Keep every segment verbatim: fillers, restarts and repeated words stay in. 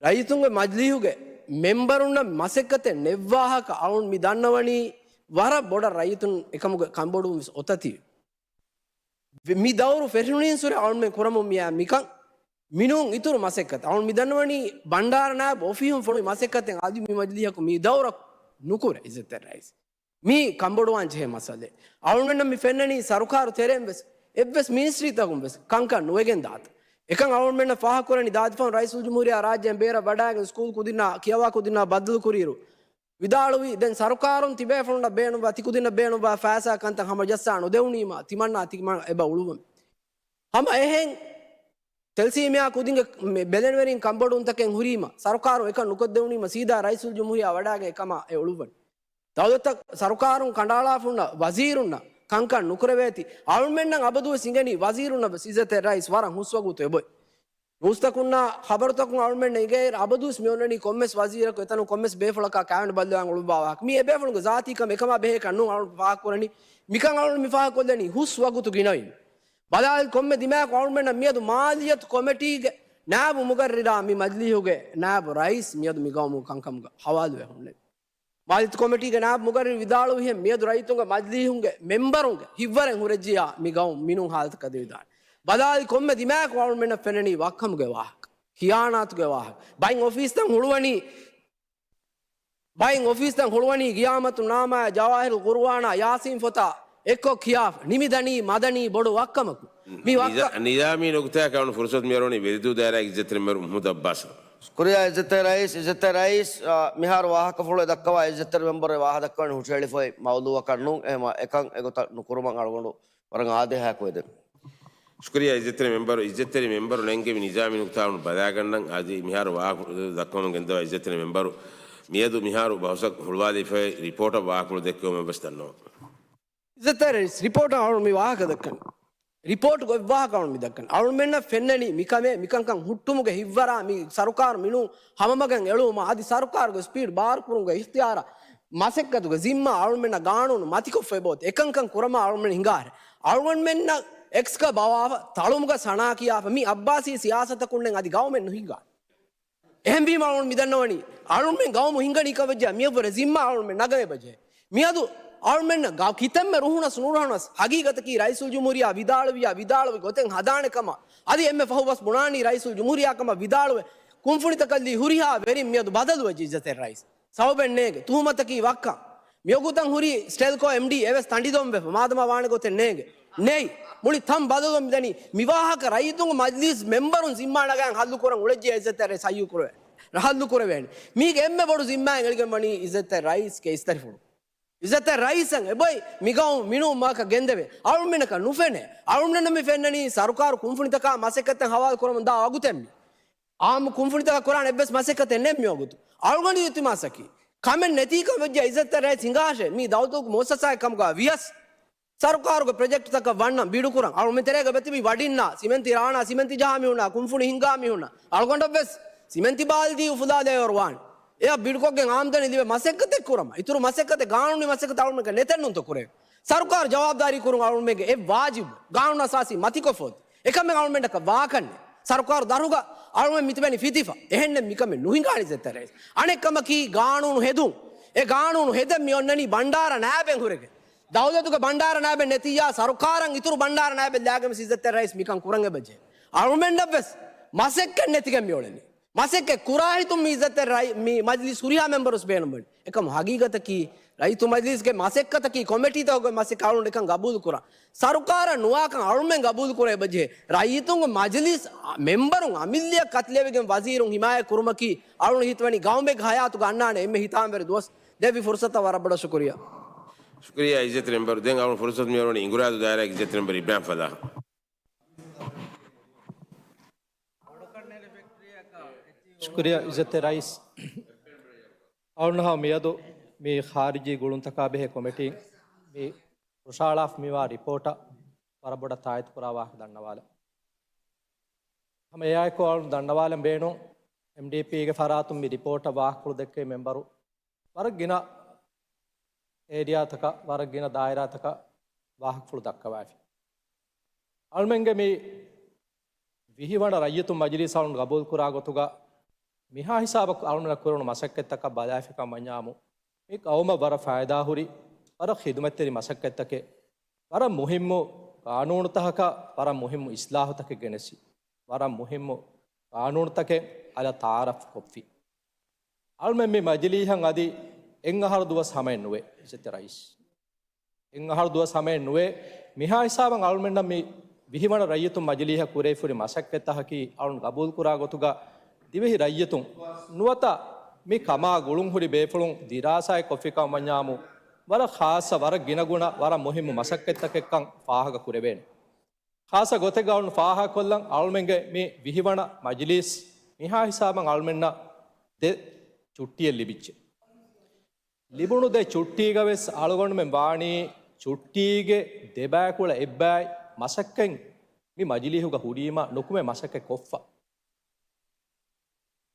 ރައްޔިތުންގެ މަޖިލީހުގެ މެމްބަރުންނަށް މަސައްކަތެއް ނެއްވާހަކަ އަޅުން މި ދަންނަވަނީ ވަރަށް ބޮޑަށް ރައްޔިތުން އެކަމުގެ ކަންބޮޑުވުން ވެސް އޮތަތީ. މި ދައުރު ފެށުނީންސުރެ އަޅުމެން ކުރަމުން މިއާ މިކަން މިނޫން އިތުރު މަސައްކަތް. އަޅުން މި ދަންނަވަނީ ބަންޑާރަ ނާއިބު އޮފީހުން ފޮނުވި މަސައްކަތެއް އަދި މި މަޖިލީހަކު މި ދައުރަކު ނުކުރޭ އިއްޒަތްތެރި ރައީސް. މީ ކަންބޮޑުވާން ޖެހޭ މައްސަލައެއް. އަޅުމެންނަށް މި ފެންނަނީ ސަރުކާރު ތެރެއިން ވެސް އެއްވެސް މިނިސްޓްރީތަކުން ވެސް ކަންކަން ނުވެގެން ދާތަން. އެކަން އަޅުމެންނަށް ފާހަގަކުރަނީ ދާދިފާނު ރައީސުލްޖުމްހޫރިއްޔާ ރާއްޖޭން ބޭރަށް ވަޑާގެން ސްކޫލް ކުދިންނާ ކިޔަވާ ކުދިންނާ ބައްދަލު ކުރިއިރު، ވިދާޅުވީ، ދެން ސަރުކާރުން ތިބޭފުޅުންނަށް ބޭނުންވާ ތިކުދިންނަށް ބޭނުންވާ ފައިސާ ކަންތައް ހަމަޖައްސާ ނުދެވުނީމަ، ތިމަންނާ ތިމަން އެބަ އުޅުއްވަމެ. ހަމަ އެހެން ތެލްސީމިއާ ކުދިންގެ މެ-، ބެލެނިވެރިން ކަންބޮޑުވުންތަކެއް ހުރީމަ، ސަރުކާރުން އެކަން ނުކޮށްދެވުނީމަ، ސީދާ ރައީސުލްޖުމްހޫރިއްޔާ ވަޑާގެން އެކަމާ އެ އުޅުއްވަނީ. ދައުލަތަށް ސަރުކާރުން ކަނޑައަޅާފަ ހުންނަ ވަޒީރުންނަށް ކަންކަން ނުކުރެވޭތީ، އަޅުމެންނަށް އަބަދުވެސް އިނގެނީ ވަޒީރުންނަށް ވެސް އިއްޒަތްތެރި ރައީސް ވަރަށް ހުސްވަގުތު އެބޮތް. ނޫސްތަކުންނާ ޚަބަރުތަކުން އަޅުމެންނަށް އިނގޭއިރު އަބަދުވެސް މި އޮންނަނީ ކޮންމެސް ވަޒީރަކު އެތަނުން ކޮންމެސް ބޭފުޅަކާ ކާވެނި ބައްލަވާން އުޅުއްވާ ވާހަކަ. މީ އެބޭފުޅުންގެ ޒާތީ ކަމެއް އެކަމާ ބެހޭކަށް ނޫން އަޅުން ފާހަގަކުރަނީ. މިކަން އަޅުން މި ފާހަގަކޮށްލަނީ ހުސް ވަގުތު ގިނައިން. ބަލާލި ކޮންމެ ދިމާއަކު އަޅުމެންނަށް މިއަދު މާލިއްޔަތު ކޮމިޓީގެ ނާއިބު މުގައްރިރާ މި މަޖިލީހުގެ ނާއިބު ރައީސް މިއަދު މި ގައުމުގެ ކަންކަމުގަ ހަވާލުވެ ހުންނެވި. މާލިއްޔަތު ކޮމިޓީގެ ނާއިބު މުގައްރިރު ވިދާޅުވިހެން މިއަދު ރައްޔިތުންގެ މަޖިލީހުންގެ މެމްބަރުންގެ ހިތްވަރެއް ހުރެއްޖިއްޔާ މި ގައުމު މިނޫން ހާލަތަކަށް ދެވިދާނެ. ބަލާލި ކޮންމެ ދިމާއަކު އަޅުމެންނަށް ފެންނަނީ ވައްކަމުގެ ވާހަކަ، ޚިޔާނާތުގެ ވާހަކަ. ބައެއް އޮފީސްތައް ހުޅުވަނީ، ބައެއް އޮފީސްތައް ހުޅުވަނީ ގިޔާމަތު ނާމާއާ ޖަވާހިރުލް ޤުރުއާނާ ޔާސީން ފޮތާ އެއްކޮށް ކިޔާފަ ނިމިދަނީ މަދަނީ ބޮޑު ވައްކަމަކު. މި ވައްކަ- ނިޒާ-، ނިޒާމީ ނުކުތާއަކަށް އަޅުން ފުރުސަތު މިއަރުވަނީ ވެލިދޫ ދާއިރާގެ އިއްޒަތްތެރި މެމްބަރު މުޙައްމަދު އައްބާސަށް. ޝުކުރިއްޔާ އިއްޒަތްތެރި ރައީސް. އިއްޒަތްތެރި ރައީސް، އާ، މިހާރު ވާހަކަފުޅު ދައްކަވާ އިއްޒަތްތެރި މެމްބަރު ވާހަކަ ދައްކަވަނީ ހުށަހެޅިފައި މައުޟޫއަކަށް ނޫން. އެހެންވީމަ އެކަން އެގޮތަށް ނުކުރުމަށް އަޅުގަނޑު ވަރަށް އާދޭހައެއް ކޮށްދެން. ޝުކުރިއްޔާ އިއްޒަތްތެރި މެމްބަރު. އިއްޒަތްތެރި މެމްބަރު ނެންގެވި ނިޒާމީ ނުކުތާ އަޅުން ބަލާގަންނަން. އަދި މިހާރު ވާހަކަ ދައްކަވަމުން ގެންދަވާ އިއްޒަތްތެރި މެމްބަރު މިއަދު މިހާރު ބަހުސަށް ހުޅުވާލެވިފައި ރިޕޯޓަށް ވާހަކަފުޅު ދެއްކެވުމަށް ވެސް ދަންނަވަން. އިއްޒަތްތެރި ރައީސް، ރިޕޯޓަށް އަޅުން މި ވާހަކަ ދައްކަނީ. ރިޕޯޓުގަ އޮތް ވާހަކަ އަޅުން މި ދައްކަނީ. އަޅުމެންނަށް ފެންނަނީ މިކަމޭ، މިކަންކަން ހުއްޓުމުގެ ހިތްވަރާ މި ސަރުކާރު މިނޫން ހަމަމަގަށް އެޅުވުމާ އަދި ސަރުކާރުގެ ސްޕީޑް ބާރުކުރުމުގެ އިޚްތިޔާރާ މަސައްކަތުގެ ޒިންމާ އަޅުމެންނަށް ގާނޫނު މަތިކޮށްފައި ބޯތި. އެކަންކަން ކުރަމާ އަޅުމެން ހިނގާހެ. އަޅުގަނޑުމެންނަށް އެކްސްގަ ބަވާފަ، ތަޅުމުގަ ސަނާ ކިޔާފަ، މި އައްބާސީ ސިޔާސަތަކުންނެއް އަދި ގައުމެއް ނުހިނގާ. އެހެންވީމަ އަޅުން މިދަންނަވަނީ، އަޅުމެން ގައުމު ހިންގަނީ ކަމަށްޖެހޭ މިއަށްވުރެ ޒިންމާ އަޅުމެން ނަގަން އެބަޖެހޭ. މިއަދު އަޅުމެންނަށް ގަ-، ކިތަންމެ ރުހުނަސް ނުރުހަނަސް ހަގީގަތަކީ ރައީސުލްޖުމްހޫރިއްޔާ ވިދާޅުވިއްޔާ ވިދާޅުވި ގޮތެއް ހަދާނެ ކަމަށް. އަދި އެންމެ ފަހު ބަސް ބުނާނީ ރައީސުލްޖުމްހޫރިއްޔާ ކަމަށް ވިދާޅުވެ، ކުންފުނިތަކަށްލީ ހުރިހާ ވެރިން މިއަދު ބަދަލުވެއްޖެ އިއްޒަތްތެރި ރައީސް. ސަބަބެއް ނޭނގެ. ތުހުމަތަކީ ވައްކަން. މިވަގުތަށް ހުރީ ސްޓެލްކޯ އެމްޑީ އެވެސް ތަނޑިދޮންވެފަ. މާދަމާ ވާނެ ގޮތެއް ނޭނގެ. ނެތް. މުޅި ތަން ބަދަލުވަން މިދަނީ. މި ވާހަކަ ރައްޔިތުންގެ މަޖްލިސް މެމްބަރުން ޒިންމާ ނަގައި ހައްލު ކުރަން އުޅެއްޖެ އިއްޒަތްތެރި ރައީސް ހައްޔު ކުރެވޭ-، ހައްލު ކުރެވޭނެ. މީގެ އެންމެ ބޮޑު ޒިންމާއެއް އެޅިގެން ވަނީ އިއްޒަތްތެރި ރައީސްގެ އިސްތަށިފުޅު. އިއްޒަތްތެރި ރައީސަށް އެބޮތް މި ގައުމު މިނޫން މަގަކަށް ގެންދެވޭ. އަޅުމެންނަކަށް ނުފެނޭ. އަޅުމެންނަށް މި ފެންނަނީ ސަރުކާރު ކުންފުނިތަކާ މަސައްކަތެއް ހަވާލު ކުރަމުން ދާ ވަގުތެއް މީ. އާއްމު ކުންފުނިތަކަށް ކުރާނެ އެއްވެސް މަސައްކަތެއް ނެތް މިވަގުތު. އަޅުގަނޑު އިލްތިމާސަކީ، ކަމެއް ނެތީ ކަމަށްވެއްޖެ އިއްޒަތްތެރި ރައީސް ހިނގާށޭ، މީ ދައުލަތުގެ މުއައްސަސާއެއް ކަމުގަ ވިޔަސް، ސަރުކާރުގެ ޕްރޮޖެކްޓްތަކަށް ވަންނަން ބިޑުކުރަން. އަޅުމެން ތެރޭގަ ވެތިބި ވަޑިންނާ، ސިމެންތި ރާނާ، ސިމެންތި ޖަހާ މީހުންނާ، ކުންފުނި ހިންގާ މީހުންނާ، އަޅުގަނޑަށްވެސް ސިމެންތި ބާލްދީ އުފުލާލޭވަރު ވާނެ. އެއަށް ބިޑުކޮށްގެން އާމްދަނީ ލިބޭ މަސައްކަތެއް ކުރަމަށް. އިތުރު މަސައްކަތެއް ގާނޫނީ މަސައްކަތެއް އަޅުމެންގެ ނެތެއްނޫންތޯ ކުރެވޭ. ސަރުކާރު ޖަވާބުދާރީ ކުރުން އަޅުމެންގެ އެއް ވާޖިބު. ގާނޫނު އަސާސީ މަތިކޮށްފަ އޮތީ. އެކަމެއް އަޅުމެންނަކަށް ވާކަންނެ. ސަރުކާރު ދަށުގަ އަޅުމެން މިތިބެނީ ފިތިފަ. އެހެންނެއް މިކަމެއް ނުހިނގާނީ އިއްޒަތްތެރި ރައީސް. އަނެއް ކަމަކީ ގާނޫނު ހެދުން. އެ ގާނޫނު ހެދެން މި އޮންނަނީ ބަންޑާރަ ނާއިބެއް ހުރެގެން. ދައުލަތުގެ ބަންޑާރަ ނާއިބެއް ނެތިއްޔާ، ސަރުކާރަށް އިތުރު ބަންޑާރަ ނާއިބެއް ލާގެން ވެސް އިއްޒަތްތެރި ރައީސް މިކަން ކުރަން އެބަޖެހޭ. އަޅުމެންނަށްވެސް މަސައްކަތް ނެތިގެން މި އުޅެނީ. މަސައްކަތް ކުރާ ހިތުން މި އިއްޒަތްތެރި ރައީ-، މި މަޖްލިސް ހުރިހާ މެމްބަރުވެސް ބޭނުންވަނީ. އެކަމު ހަގީގަތަކީ ރައްޔިތު މަޖްލިސްގެ މަސައްކަތަކީ ކޮމިޓީތަކުގެ މަސައްކަތް އަޅުގަނޑު އެކަން ގަބޫލު ކުރާ. ސަރުކާރަށް ނުވާކަން އަޅުމެން ގަބޫލު ކުރަން އެބަޖެހޭ. ރައްޔިތުންގެ މަޖްލިސް މެމްބަރުން އަމިއްލަޔަށް ކަތިލެވިގެން ވަޒީރުން ހިމާޔަތް ކުރުމަކީ އަޅުގަނޑު ހިތުވަނީ ގައުމެއްގެ ހަޔާތުގަ އަންނާނެ އެންމެ ހިތާމަވެރި ދުވަސް. ދެއްވި ފުރުސަތަށް ވަރަށް ބޮޑަށް ޝުކުރިއްޔާ. ޝުކުރިއްޔާ އިއްޒަތްތެރި މެމްބަރު. ދެން އަޅުގަނޑު ފުރުސަތު މިއަރުވަނީ އިނގުރާދޫ ދާއިރާގެ އިއްޒަތްތެރި މެމްބަރު އިބްރާހިމް ފަލާހަށް. ޝުކުރިއްޔާ އިއްޒަތްތެރި ރައީސް. އަޅުން ހަމަ މިއަދު މި ޚާރިޖީ ގުޅުންތަކާ ބެހޭ ކޮމިޓީން މި ހުށަހަޅާފަ މިވާ ރިޕޯޓަށް ވަރަށް ބޮޑަށް ތާއީދު ކުރާ ވާހަކަ ދަންނަވާލަން. ހަމަ އެއާއެކު އަޅުން ދަންނަވާލަން ބޭނުން، އެމްޑީޕީގެ ފަރާތުން މި ރިޕޯޓަށް ވާހަކަފުޅު ދެއްކެވި މެމްބަރު ވަރަށް ގިނަ އޭރިއާތަކަށް، ވަރަށް ގިނަ ދާއިރާތަކަށް ވާހަކަފުޅު ދައްކަވައިފި. އަޅުމެންގެ މި ވިހި ވަނަ ރައްޔިތު މަޖިލީސް އަޅުން ގަބޫލުކުރާ ގޮތުގަ، މިހާ ހިސާބަކު އަޅުގަނޑަށް ކުރެވުނު މަސައްކަތްތަކަށް ބަލާފިކަމަށް ވަންޏާމު، މި ގައުމަށް ވަރަށް ފައިދާހުރި، ވަރަށް ޚިދުމަތްތެރި މަސައްކަތްތަކެއް، ވަރަށް މުހިއްމު ގާނޫނުތަކަކަށް، ވަރަށް މުހިއްމު އިސްލާހުތަކެއް ގެނެސި، ވަރަށް މުހިއްމު ގާނޫނުތަކެއް އަލަށް ތައާރަފް ކޮށްފި. އަޅުމެން މި މަޖިލީހަށް އަދި އެއް އަހަރު ދުވަސް ހަމައެއް ނުވޭ، އިއްޒަތްތެރި ރައީސް. އެއް އަހަރު ދުވަސް ހަމައެއް ނުވޭ. މިހާ ހިސާބަށް އަޅުމެންނަށް މި ވިހިވަނަ ރައްޔިތުން މަޖިލީހަށް ކުރެވިފުރި މަސައްކަތްތަކަކީ އަޅުން ގަބޫލުކުރާ ގޮތުގަ ދިވެހި ރައްޔިތުން ނުވަތަ މި ކަމާ ގުޅުން ހުރި ބޭފުޅުން ދިރާސާއެއް ކޮށްފިކަމަށް ވަންޏާމު، ވަރަށް ޚާއްޞަ، ވަރަށް ގިނަގުނަ، ވަރަށް މުހިއްމު މަސައްކަތްތަކެއްކަން ފާހަގަ ކުރެވޭނެ. ޚާއްޞަ ގޮތެއްގަ އަޅުން ފާހަގަކޮށްލަން، އަޅުމެންގެ މި ވިހިވަނަ މަޖިލީސް މިހާ ހިސާބަށް އަޅުމެންނަށް ދެ ޗުއްޓީއެއް ލިބިއްޖެ. ލިބުނު ދެ ޗުއްޓީގަ ވެސް އަޅުގަނޑުމެން ވާނީ ޗުއްޓީގެ ދެބައިކުޅަ އެއްބައި މަސައްކަތް މި މަޖިލީހުގަ ހުރީމަ ނުކުމެ މަސައްކަތް ކޮށްފަ.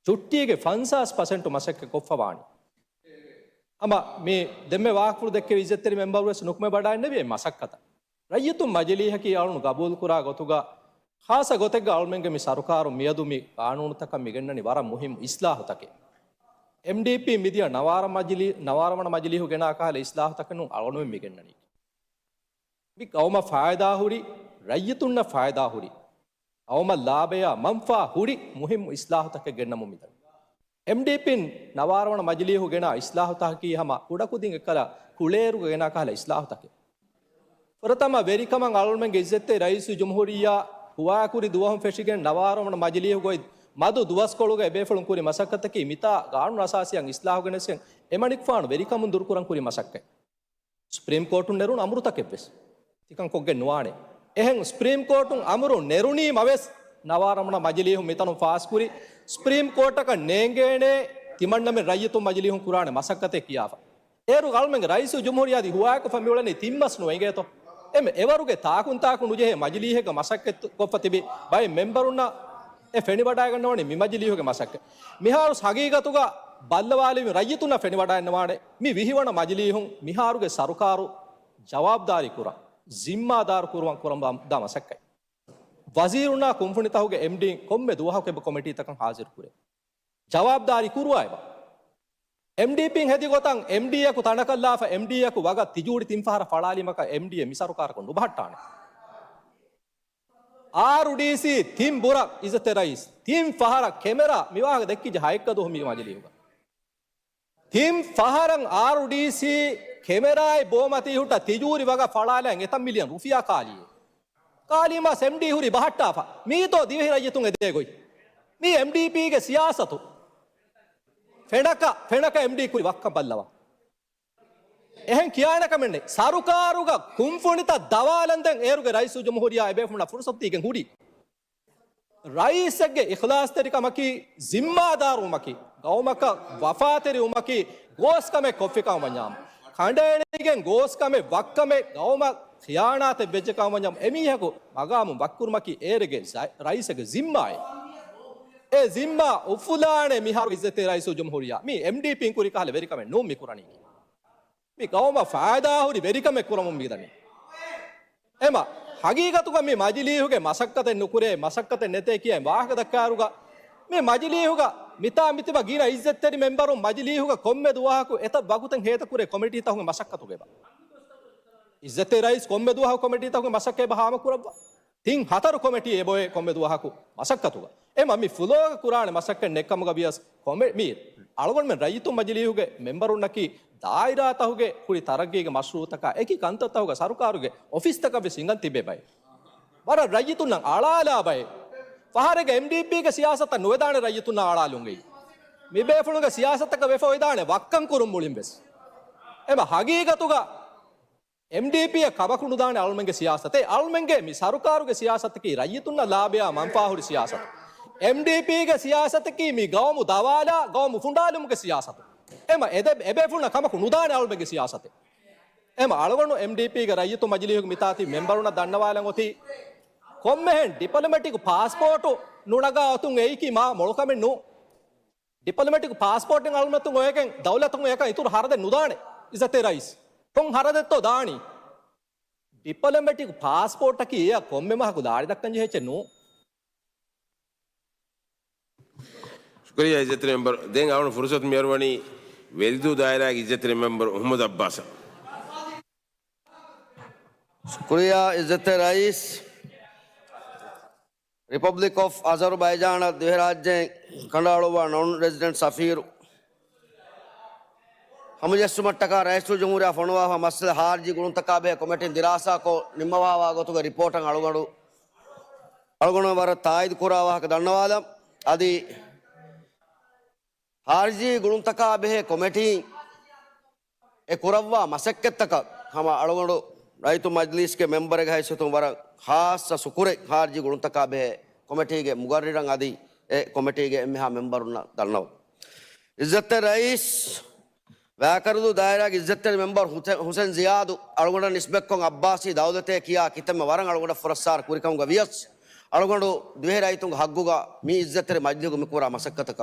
ޗުއްޓީގެ ފަންސާސް ޕަސެންޓު މަސައްކަތް ކޮށްފަ ވާނީ. އަމަ މި ދެންމެ ވާހަކަފުޅު ދެއްކެވި އިއްޒަތްތެރި މެމްބަރު ވެސް ނުކުމެ ވަޑައިންނެވި އެ މަސައްކަތަށް. ރައްޔިތުން މަޖިލީހަކީ އަޅުން ގަބޫލުކުރާ ގޮތުގަ ޚާއްޞަ ގޮތެއްގަ އަޅުމެންގެ މި ސަރުކާރު މިއަދު މި ގާނޫނުތަކަށް މި ގެންނަނީ ވަރަށް މުހިއްމު އިސްލާހުތަކެއް. އެމްޑީޕީ މިދިޔަ ނަވާރަ މަޖިލީ-، ނަވާރަ ވަނަ މަޖިލީހު ގެނާ ކަހަލަ އިސްލާހުތަކެއް ނޫން އަޅުގަނޑުމެން މި ގެންނަނީ. މި ގައުމަށް ފައިދާހުރި، ރައްޔިތުންނަށް ފައިދާހުރި، ގައުމަށް ލާބަޔާ މަންފާ ހުރި މުހިއްމު އިސްލާހުތަކެއް ގެންނަމުން މިދަނީ. އެމްޑީޕީން ނަވާރަ ވަނަ މަޖިލީހު ގެނާ އިސްލާހުތަކަކީ ހަމަ ކުޑަކުދިން އެއްކަލަ ކުޅޭރުގަ ގެނާ ކަހަލަ އިސްލާހުތަކެއް. ފުރަތަމަ ވެރިކަމަށް އަޅުމެންގެ އިއްޒަތްތެރި ރައީސުލްޖުމްހޫރިއްޔާ ހުވާކުރި ދުވަހުން ފެށިގެން ނަވާރަ ވަނަ މަޖިލީހުގައި މަދު ދުވަސްކޮޅުގަ އެބޭފުޅުން ކުރި މަސައްކަތަކީ މިތާ ގާނޫނު އަސާސީއަށް އިސްލާހު ގެނެސްގެން އެމަނިކުފާނު ވެރިކަމުން ދުރުކުރަން ކުރި މަސައްކަތް. ސުޕްރީމް ކޯޓުން ނެރުނު އަމުރުތަކެއްވެސް ތިކަން ކޮށްގެން ނުވާނެ. އެހެން ސުޕްރީމް ކޯޓުން އަމުރު ނެރުނީމަވެސް، ނަވާރަ ވަނަ މަޖިލީހުން މިތަނުން ފާސްކުރި ސުޕްރީމް ކޯޓަކަށް ނޭނގޭނޭ ތިމަންނަމެން ރައްޔިތުން މަޖިލީހުން ކުރާނެ މަސައްކަތެއް ކިޔާފަ. އޭރު އަޅުމެންގެ ރައީސުލްޖުމްހޫރިއްޔާ އަދި ހުވާކޮށްފަ މިއުޅެނީ ތިން މަސް ނުވެނގޭތޯ. އެމެ އެވަރުގެ ތާކުންތާކު ނުޖެހޭ މަޖިލީހެއްގަ މަސައްކަތް ކޮށްފަ ތިބި ބައެއް މެމްބަރުންނަށް އެ ފެނިވަޑައިގަންނަވަނީ މި މަޖިލީހުގެ މަސައްކަތް. މިހާރު ހަގީގަތުގަ ބައްލަވާލެވި ރައްޔިތުންނަށް ފެނިވަޑައިގަންނަވާނެ މި ވިހިވަނަ މަޖިލީހުން މިހާރުގެ ސަރުކާރު ޖަވާބުދާރީ ކުރަން، ޒިންމާދާރު ކުރުވަން ކުރަން ދާ މަސައްކަތް. ވަޒީރުންނާ ކުންފުނިތަކުގެ އެމްޑީ ކޮންމެ ދުވަހަކު އެބަ ކޮމިޓީތަކަށް ހާޒިރު ކުރޭ. ޖަވާބުދާރީ ކުރުވާ އެބަ. އެމްޑީޕީން ހެދި ގޮތަށް އެމްޑީއަކު ތަނަކަށްލާފަ އެމްޑީއަކު ވަގަށް ތިޖޫރި ތިން ފަހަރަށް ފަޅާލީމަކަށް އެމްޑީއެއް މި ސަރުކާރަކުން ނުބަހައްޓާނެ. އާރުޑީސީ ތިން ބުރަ އިއްޒަތްތެރި ރައީސް ތިން ފަހަރަށް ކެމެރާ މި ވާހަކަ ދެއްކިއްޖެ ހައެއްކަ ދުވަހު މި މަޖިލީހުގަ. ތިން ފަހަރަށް އާރުޑީސީ ކެމެރާއެއް ބޯމަތީ ހުއްޓަ ތިޖޫރި ވަގަށް ފަޅާލަން އެތައް މިލިއަން ރުފިޔާ ކާލިއޭ. ކާލީމަސް އެމްޑީ ހުރީ ބަހައްޓާފަ. މީތޯ ދިވެހި ރައްޔިތުން އެދޭ ގޮތް. މީ އެމްޑީޕީގެ ސިޔާސަތު. ފެނަކަ، ފެނަކަ އެމްޑީ ކުރި ވައްކަން ބައްލަވާ. އެހެން ކިޔާނެ ކަމެއް ނެތް. ސަރުކާރުގަ ކުންފުނިތައް ދަވާލަންދެން އޭރުގެ ރައީސުލްޖުމްހޫރިއްޔާ އެބޭފުޅުންނަށް ފުރުސަތު ދީގެން ހުރީ. ރައީސެއްގެ އިޚްލާޞްތެރިކަމަކީ، ޒިންމާދާރުވުމަކީ، ގައުމަކަށް ވަފާތެރިވުމަކީ، ގޯސްކަމެއް ކޮށްފިކަމަށް ވަންޏާމު، ކަނޑައެޅިގެން ގޯސްކަމެއް ވައްކަމެއް ގައުމަށް ޚިޔާނާތެއް ވެއްޖެކަމަށް ވަންޏާމު، އެމީހަކު މަގާމުން ވައްކުރުމަކީ އޭރުގެ ޒަ-، ރައީސެއްގެ ޒިންމާއެއް. އެ ޒިންމާ އުފުލާނެ މިހާރު އިއްޒަތްތެރި ރައީސުލްޖުމްހޫރިއްޔާ. މީ އެމްޑީޕީން ކުރި ކަހަލަ ވެރިކަމެއް ނޫން މި ކުރަނީކީ. މި ގައުމަށް ފައިދާހުރި ވެރިކަމެއް ކުރަމުން މިދަނީ. އެމަ، ހަގީގަތުގަ މި މަޖިލީހުގެ މަސައްކަތެއް ނުކުރޭ، މަސައްކަތެއް ނެތޭ ކިޔަން ވާހަކަ ދައްކާއިރުގަ، މި މަޖިލީހުގަ މިތާ މިތިބަ ގިނަ އިއްޒަތްތެރި މެމްބަރުން މަޖިލީހުގަ ކޮންމެ ދުވަހަކު އެތައް ވަގުތެއް ހޭދަކުރޭ ކޮމިޓީތަކުގެ މަސައްކަތުގަ އެބަ. އިއްޒަތްތެރި ރައީސް ކޮންމެ ދުވަހަކު ކޮމިޓީތަކުގެ މަސައްކަތް އެބަ ހާމަކުރައްވާ. ތިން ހަތަރު ކޮމިޓީ އެބޮއޭ ކޮންމެ ދުވަހަކު މަސައްކަތުގަ. އެމަ މި ފުލޯގަ ކުރާނެ މަސައްކަތް ނެއްކަމުގަ ވިޔަސް ކޮމެ-، މި އަޅުގަނޑުމެން ރައްޔިތުން މަޖިލީހުގެ މެމްބަރުންނަކީ ދާއިރާތަކުގެ ހުރި ތަރައްގީގެ މަޝްރޫއުތަކާ އެކި ކަންތައްތަކުގަ ސަރުކާރުގެ އޮފީސްތަކަށްވެސް ހިނގަން ތިބޭ ބައެއް. ވަރަށް ރައްޔިތުންނަށް އަޅާލާ ބައެއް. ފަހަރެއްގަ އެމްޑީޕީގެ ސިޔާސަތަށް ނުވެދާނެ ރައްޔިތުންނަށް އަޅާލުން އެއީ. މިބޭފުޅުންގެ ސިޔާސަތަކަށް ވެފަ އޮވެދާނެ ވައްކަން ކުރުން މުޅިން ވެސް. އެމަ ހަގީގަތުގަ އެމްޑީޕީއަށް ކަމަކު ނުދާނެ އަޅުމެންގެ ސިޔާސަތެއް. އަޅުމެންގެ މި ސަރުކާރުގެ ސިޔާސަތަކީ ރައްޔިތުންނަށް ލާބަޔާ މަންފާހުރި ސިޔާސަތު. އެމްޑީޕީގެ ސިޔާސަތަކީ މި ގައުމު ދަވާލާ، ގައުމު ފުނޑާލުމުގެ ސިޔާސަތު. އެމަ އެދެ-، އެބޭފުޅުންނަށް ކަމަކު ނުދާނެ އަޅުމެންގެ ސިޔާސަތެއް. އެމަ އަޅުގަނޑު އެމްޑީޕީގެ ރައްޔިތު މަޖިލީހުގެ މިތާތި މެމްބަރުންނަށް ދަންނަވާލަން އޮތީ، ކޮންމެހެން ޑިޕްލޮމެޓިކް ޕާސްޕޯޓު ނުނަގާ އޮތުން އެއީކީ މާ މޮޅު ކަމެއް ނޫން. ޑިޕްލޮމެޓިކް ޕާސްޕޯޓެއް އަޅުމަތުން އޮވެގެން ދައުލަތުން އެކަން އިތުރު ހަރަދެއް ނުދާނެ އިއްޒަތްތެރި ރައީސް. ކޮން ހަރަދެއްތޯ ދާނީ؟ ޑިޕްލޮމެޓިކް ޕާސްޕޯޓަކީ އެއަށް ކޮންމެ މަހަކު ލާރި ދައްކަން ޖެހޭ އެއްޗެއް ނޫން. ޝުކުރިއްޔާ އިއްޒަތްތެރި މެމްބަރު. ދެން އަޅުގަނޑު ފުރުސަތު މިއަރުވަނީ ވެލިދޫ ދާއިރާގެ އިއްޒަތްތެރި މެމްބަރު އަޙްމަދު އައްބާސަށް. ޝުކުރިއްޔާ އިއްޒަތްތެރި ރައީސް، ރިޕަބްލިކް އޮފް އަޒަރުބައިޖާނަށް ދިވެހިރާއްޖޭން ކަނޑައަޅުއްވާ ނޮން ރެޒިޑެންޓް ސަފީރު ހަމަޖެއްސުމަށްޓަކާ ރައީސުލްޖުމްހޫރިއްޔާ ފޮނުވާފަ މައްސަލަ ހާރިޖީ ގުޅުންތަކާ ބެހޭ ކޮމެޓީން ދިރާސާކޮށް ނިންމަވާވާ ގޮތުގެ ރިޕޯޓަށް އަޅުގަނޑު، އަޅުގަނޑު ވަރަށް ތާއީދު ކުރާ ވާހަކަ ދަންނަވާލަން. އަދި ހާރިޖީ ގުޅުންތަކާ ބެހޭ ކޮމެޓީން އެ ކުރައްވާ މަސައްކަތްތަކަށް ހަމަ އަޅުގަނޑު ރައްޔިތު މަޖްލީސްގެ މެމްބަރެއްގެ ހައިސިއްޔަތުން ވަރަށް ޚާއްޞަ ޝުކުރެއް ހާރިޖީ ގުޅުންތަކާ ބެހޭ ކޮމެޓީގެ މުގައްރިރަށް އަދި އެ ކޮމެޓީގެ އެންމެހާ މެމްބަރުންނަށް ދަންނަވަން. އިއްޒަތްތެރި ރައީސް، ވައިކަރަދޫ ދާއިރާގެ އިއްޒަތްތެރި މެމްބަރު ހުސެ-، ހުސެން ޒިޔާދު އަޅުގަނޑަށް ނިސްބަތްކޮށް އައްބާސީ ދައުލަތޭ ކިޔާ ކިތަންމެ ވަރަށް އަޅުގަނޑަށް ފުރައްސާރަ ކުރިކަމުގަ ވިޔަސް، އަޅުގަނޑު ދިވެހި ރައްޔިތުންގެ ހައްގުގަ މި އިއްޒަތްތެރި މަޖްލިހުގަ މި ކުރާ މަސައްކަތަކަށް